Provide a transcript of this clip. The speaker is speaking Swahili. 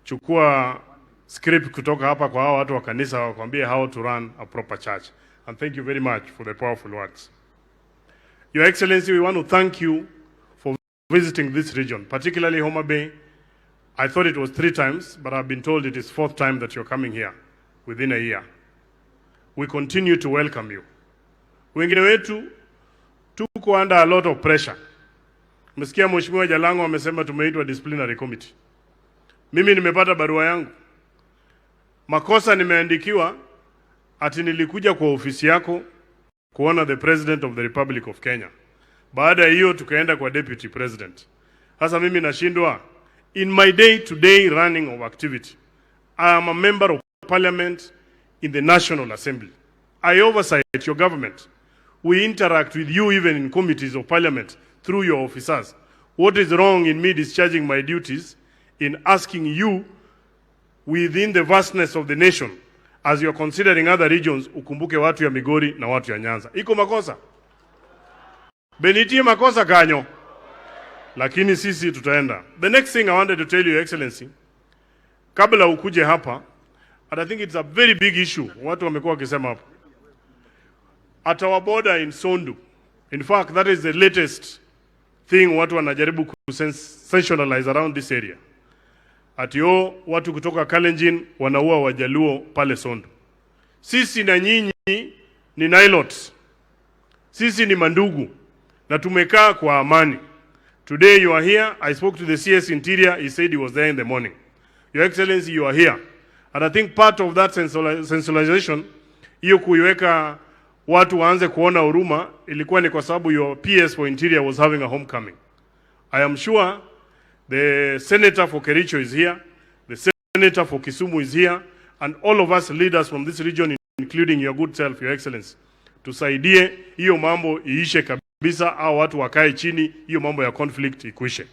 Chukua script kutoka hapa kwa hao watu wa kanisa wakwambie how to run a proper church. And thank you very much for the powerful words. Your Excellency, we want to thank you for visiting this region, particularly Homa Bay. I thought it was three times, but I've been told it is fourth time that you're coming here within a year. We continue to welcome you. Wengine wetu tuko under a lot of pressure. Mesikia Mheshimiwa Jalango amesema tumeitwa disciplinary committee. Mimi nimepata barua yangu, makosa nimeandikiwa ati nilikuja kwa ofisi yako kuona the President of the Republic of Kenya. Baada ya hiyo tukaenda kwa Deputy President. Sasa mimi nashindwa, in my day to day running of activity, I am a member of parliament in the National Assembly. I oversight your government. We interact with you even in committees of parliament through your officers. What is wrong in me discharging my duties in asking you, within the vastness of the nation, as you are considering other regions, ukumbuke watu ya Migori na watu ya Nyanza? Iko makosa? Be nitie makosa kanyo? Lakini sisi tutaenda. The next thing I wanted to tell you, Excellency, kabla ukuje hapa, and I think it's a very big issue, watu wamekuwa wakisema hapa. At our border in Sondu, in fact, that is the latest thing watu wanajaribu ku sensationalize around this area. Ati yo watu kutoka Kalenjin wanaua Wajaluo pale Sondu. Sisi na nyinyi ni Nilotes. Sisi ni mandugu na tumekaa kwa amani. Today you are here. I spoke to the CS Interior. He said he was there in the morning. Your Excellency, you are here. And I think part of that sensationalization, hiyo kuiweka watu waanze kuona huruma, ilikuwa ni kwa sababu your PS for Interior was having a homecoming. I am sure the senator for Kericho is here, the senator for Kisumu is here, and all of us leaders from this region, including your good self, Your Excellency, tusaidie hiyo mambo iishe kabisa, au watu wakae chini, hiyo mambo ya conflict ikuishe.